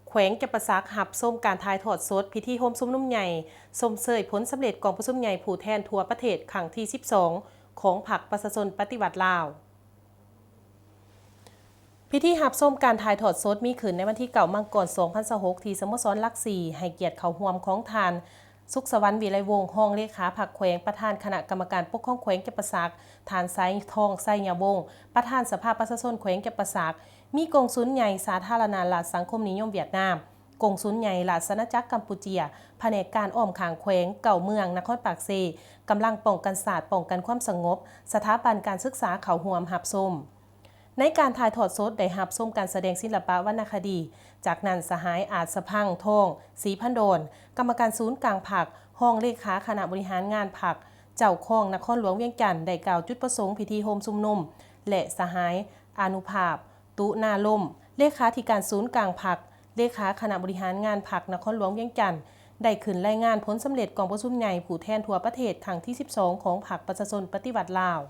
ແຂວງຈຳປາສັກ ຮັບຊົມການຖ່າຍທອດສົດພິທີໂຮມຊຸມນຸມໃຫຍ່ຊົມເຊີຍຜົນສຳເລັດກອງປະຊຸມໃຫຍ່ຜູ້ແທນທົ່ວປະເທດຄັ້ງທີສິບສອງ ຂອງພັກປະຊາຊົນປະຕິວັດລາວ. ພິທີຮັບຊົມການຖ່າຍທອດສົດມີຂຶ້ນໃນວັນທີເກົ້າ ມັງກອນ ສອງພັນຊາວຫົກ ທີ່ສະໂມສອນຫຼັກສີ່ ໃຫ້ກຽດເຂົ້າຮ່ວມຂອງທ່ານ ສຸກສະຫວັນ ວິໄລວົງ ຮອງເລຂາພັກແຂວງ, ປະທານຄະນະກຳມະການປົກຄອງແຂວງຈຳປາສັກ, ທ່ານ ສາຍທອງ ໄຊຍະວົງ ປະທານສະພາປະຊາຊົນແຂວງຈຳປາສັກ, ມີກົງສຸນໃຫຍ່ສາທາລະນະລັດສັງຄົມນິຍົມຫວຽດນາມ, ກົງສຸນໃຫຍ່ລາຊະອານາຈັກກຳປູເຈຍ, ພະແນກການອ້ອມຂ້າງແຂວງ, ເກົ້າເມືອງ, ນະຄອນປາກເຊ, ກຳລັງປ້ອງກັນຊາດ, ປ້ອງກັນຄວາມສະຫງົບ, ສະຖາບັນການສຶກສາເຂົ້າຮ່ວມຮັບຊົມ. ໃນການຖ່າຍທອດສົດໄດ້ຮັບຊົມການສະແດງສິລະປະວັນນະຄະດີ, ຈາກນັ້ນສະຫາຍ ອາດສະພັງ ທອງ ສີພັນດອນ ກຳມະການສູນກາງພັກ, ຮອງເລຂາຄະນະບໍລິຫານງານພັກ, ເຈົ້າຄອງນະຄອນຫຼວງວຽງຈັນ ໄດ້ກ່າວຈຸດປະສົງພິທີໂຮມຊຸມນຸມ ແລະ ສະຫາຍ ອານຸພາບ ຕຸນາລົມ ເລຂາທິການສູນກາງພັກ, ເລຂາຄະນະບໍລິຫານງານພັກນະຄອນຫຼວງວຽງຈັນ ໄດ້ຂຶ້ນລາຍງານຜົນສຳເລັດກອງປະຊຸມໃຫຍ່ຜູ້ແທນທົ່ວປະເທດຄັ້ງທີສິບສອງ ຂອງພັກປະຊາຊົນປະຕິວັດລາວ.